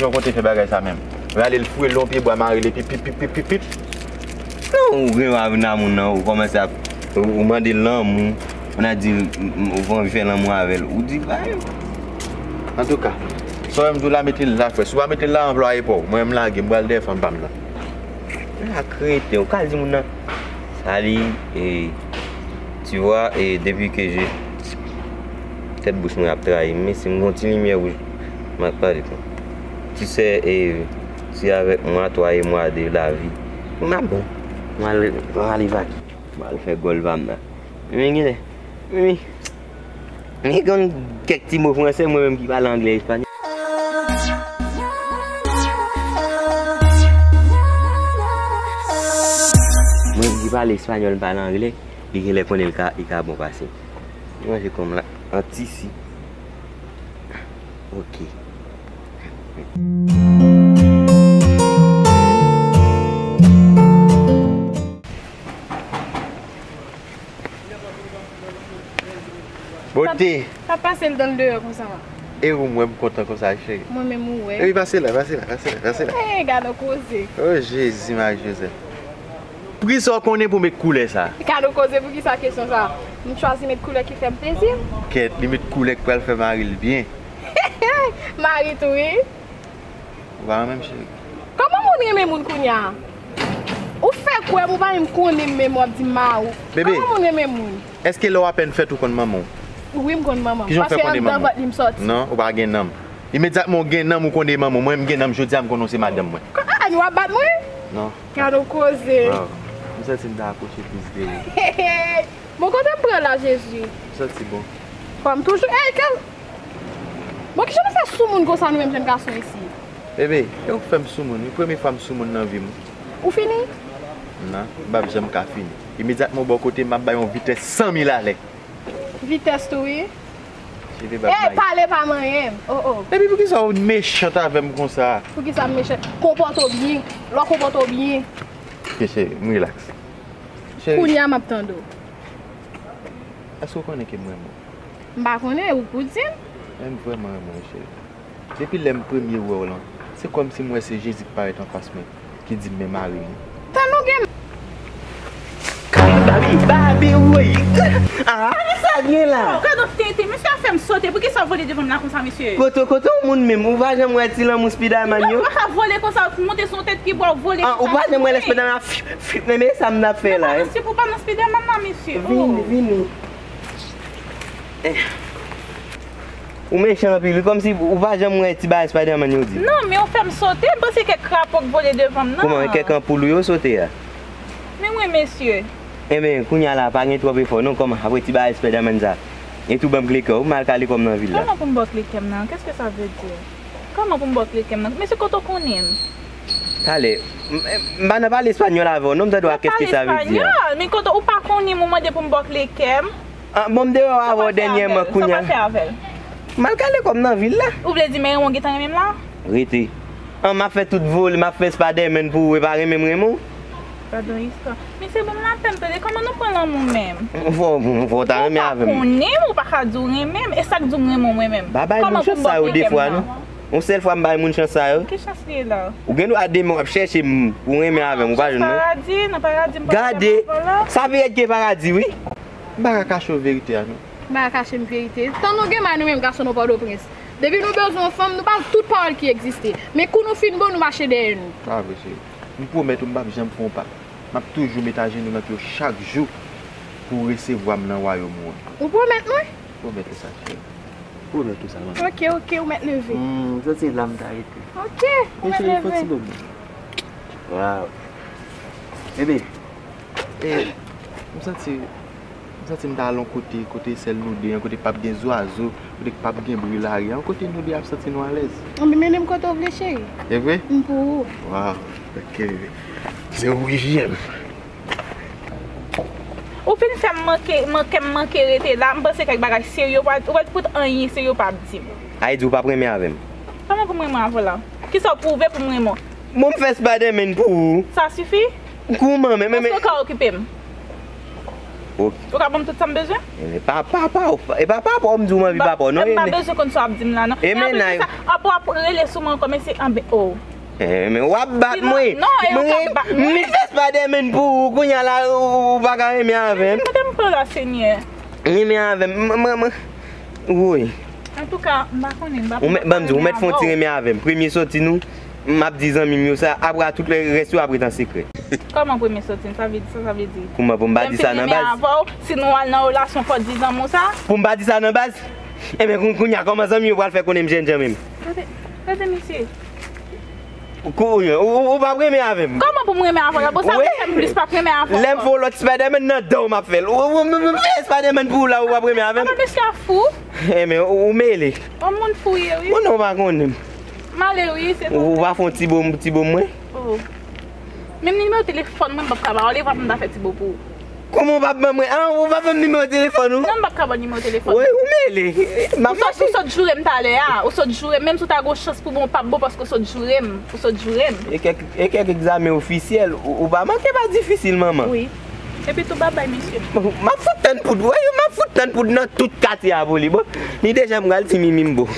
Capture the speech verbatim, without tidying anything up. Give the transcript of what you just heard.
Yon kote fè bagay sa menm. Rale l foure l yon pye bwa mare l epi pip, pip, pip, pip, pip. Non, ou gen dwa vin a moun nan, ou kòmanse ap, ou, ou mande l lanmou, ou nan di l, m- m- ou anvi fè lanmou avè l, ou di l pa. Antouka, sa w wè m di w la, mete l la, frè. Si w pa mete l la, anplwaye pa w. Mwen, m lage, m pral dèyè fanm pa m nan. La krete, ou ka di moun nan, sali, e, tu vois, e, depuis que je, tèt bouch mwen ap trayi m, men si m gon ti limyè wouj, m ap pale kon. Tu sais, e, c'est avec moi, toi et moi de la vie. M ap bon. M al, m al evakye. M al fè gòl pa m nan. Men genlè. Men. Li konn kèk ti mo fransè, mwen menm ki pale anglè, espanyòl. Mwen menm ki pale espanyòl, m pale anglè, li genlè konnen li ka, li ka bon pase m. Mwen se kòm la, an tisi. Ok. Bote. Sa pase l dan l deyò konsa. E ou m wè m kontan konsa, cheri. Mwen menm ou wè. Epi pase la, pase la, pase la, pase la. Hey, gade yon koze. Oh, Jezi, Mari Jozèf. Pri sa w konnen pou met koulè sa? Gade yon koze, poukisa kesyon sa? M chwazi met koulè ki fè m plezi. Kèt, li met koulè k pral fè mari l byen. Mari tou, wi. Ou pa renmen m, cheri? Kòman moun renmen moun kounye a? Ou fè kwè m, ou pa menm konnen m menm w ap di m mari w. Bebe, kòman moun renmen moun? Èske lè w apèn fèt ou konn manman w? Wi, m konn manman m. Kijan w fè konnen manman w? Paske anndan vant li m sòti. Non, ou pa gen nanm. Imedyatman w gen nanm, ou konnen manman w. Mwen, m gen nanm, jodi a m konnen w se madanm mwen. Ko-, a, a, nou ap bat mwen? Non. Gade yon koze. Waw. M santi m ta akouche plis de ou. Bon, kote m pran la, Jezi? M santi bon. Fò m toujou, ey, kè. Bon, kijan nou fè soumoun konsa, nou menm jèn gason isi? Bebe, e ou k fè m soumoun, wi. Premye fwa m soumoun nan vi m. Ou fini? Non, m p ap janm ka fini. Imedyatman w bò kote m, m ap bay yon vitès san mil alè. Vitès tou, wi. Cheve bab. Ey, pale pa manyen m. Oh, oh. Epi poukisa w mechan avè m konsa? Poukisa m mechan? Konpòte w byen. Lè w konpòte w byen. Ok, cheri, m rilaks. Cheri. Kounye a m ap tande w. Èske w konnen ke m renmen w? M pa konnen, ou k pou di m. Men m vrèman renmen w, cheri. Depi lè m premye wè w lan, se kòmsi m wè se Jezi k parèt anfas mwen, ki di m men mari m. Tan nou gen. Babi, babi, woy. Ah, ki sa gen la? Oh, gade yon tenten, mesye a fè m sote. Poukisa w vole devan m la konsa, mesye? Kote, kote w moun menm? Ou pa janm wè ti lanmou Spiderman yo? Non, ou pa ka vole konsa, monte sou yon tèt pibwa, w vole konsa. Ah, ou pa janm wè lè Spiderman ap fip, fip, men, men sa m t ap fè la, hein? Mesye, pou pa nan Spiderman la, mesye. Vini, vini. Eh. Ou mechan anpil, wi, kòmsi ou pa janm wè ti bagay Spiderman yo di. Non, men ou fè m sote, m panse kèk krapo k vole devan m nan. Kòman, kèk anpoul ou yo sote a? Men mwen, mesye. Enben, kounye a la, pa gen twòp efò, non, kòman, apre ti bagay Spiderman sa. E tou ban m kle kè w, m al kale kò m nan vil la. Kòman pou m ba w kle kè m nan? Qu'est-ce que ça veut dire? Kòman pou m ba w kle kè m nan? Mesye, kote w konnen m? Talè, m, m, m pa nan pale espanyòl avè w, non, m tande w a, qu'est-ce que ça veut dire? Espanyòl, men kote ou pa konnen m, ou mande pou m ba w kle kè m? Ah, bon, m te wè w avè w dènyèman, kounye a. Sa w pral fè avè l? M al kale kò m nan vil la. Ou vle di men ou gentan renmen m la? Rete. An, m ap fè tout vole, m ap fè Spiderman pou ou, e pa renmen m renmen w? Gadon istwa. Mesye, ban m lapèn, tande, kòman nou pran lanmou menm? Fò, fò w ta renmen avè m. Ou pa konnen m, ou pa ka di w renmen m, e sa k di w renmen w mwen menm? Pa bay moun chans sa yo de fwa, non. Yon sèl fwa m bay moun chans sa yo. Ki chans li ye la? Ou gen dwa demen w ap chèche m pou w renmen avè m, ou pa jwenn mwen. Nan paradi, nan paradi, m pa jwenn mwen la. Gade, sa vin èt gen paradi, wi. M pa ka kache w verite a, non. M pa ka kache m verite. Tan nou gen may nou menm gason nan Pòtoprens. Depi nou bezwen yon fanm, nou ba l tout pawòl ki egziste. Men kou nou fin bon, nou mache dèyè nou. Sa vre, cheri. M pwomèt ou m p ap janm fè yon pa. M ap toujou met ajenou nan pye w chak jou pou w resevwa m nan wayòm ou an. Ou pwomèt mwen? Pwomèt ou sa, cheri. Pwomèt ou sa, manmi. Ok, ok, ou mèt leve. Hmm, m santi la m ta rete. Ok, ou mèt leve. Men cheri, fò ti bobo. Waw. Bebe, e, m santi, m santi m ta al yon kote, kote sèl nou de, yon kote k p ap gen zwazo, kote k p ap gen bri lari, yon kote nou de ap santi nou alèz. Anben, mennen m kote w vle, cheri. E vre? M pou ou. Waw, ok, bebe. Se ou ki fiye m. Ou fin fè m manke, manke, m manke rete la. M panse kèk bagay serye, ou pa, ou pa t fout anyen serye ou pa ap di m. Ayiti, ou p ap renmen avè m. Kòman pou m renmen avè w la? Kisa w pwouve pou m renmen w? Bon, m fè Spiderman pou ou. Sa sifi? Kouman, men, men, men. Èske w ka okipe m? Ou ka ban m tout sa m bezwen? E pa papa w, e pa papa w m di w m anvi papa w non. M pa bezwen konn sa w ap di m la non. E mennaj. Apre w ap rele sou mwen ankò, mesye, anben, oh. E men w ap bat mwen. Non, e ou k ap bat mwen. M vin fè Spiderman pou ou, kounye a la ou pa ka renmen avè m. Kote m pran la, Senyè? Renmen avè m. Mwen, mwen, woy. Antouka, m pa konnen, m pa konnen. Ou mèt, ban m di w, ou mèt fè yon ti renmen avè m. Premye sòti nou, m ap di zanmi m yo sa, apre tout lè rès yo ap ret an sekrè. Kòman premye sòti n? Sa vle di, sa, sa vle di? Kouman pou m pa di sa nan baz? Si nou al nan relasyon, fò di zanmi w sa? Pou m pa di sa nan baz? Enben, kounye a, kòman zanmi yo pral fè konnen m jènjan menm? Gade, gade misye. Ou, ou, ou p ap renmen avè m. Kòman pou m renmen avè w? Bon, sa vin fè m plis p ap renmen avè w. Lè m fè yon lòt Spiderman nan dan w m ap fè l. Ou, ou, m fè Spiderman pou ou la, ou p ap renmen avè m. Kòman mesye a fou? Enben, ou, ou mele. Yon moun fou ye, wi. Ou non, ou pa konnen m. M ale wi, se ou pa fè yon ti bo, ti bo mwen? Oh. Menm nimewo telefòn mwen m p ap ka ba w, li pa pou m ta fè ti bo pou ou. Kòman w p ap ban mwen? Ah, ou p ap ban m nimewo telefòn ou? Non, m p ap ka ba w nimewo telefòn. Woy, ou mele. Ou sot, ou sot joure m talè a. Ou sot joure m, menm si w ta gen yon chans pou bon, w p ap bon paske w sot joure m. Ou sot joure m. E kèk, e kèk egzamen ofisyèl, ou, ou pa manke pa difisil, manman. Wi. Epi tou, babay, mesye. M ap fout tann poud, woy, m ap fout tann poud nan tout katye a pou li. Bon, li deja m pral ti mimi m bo.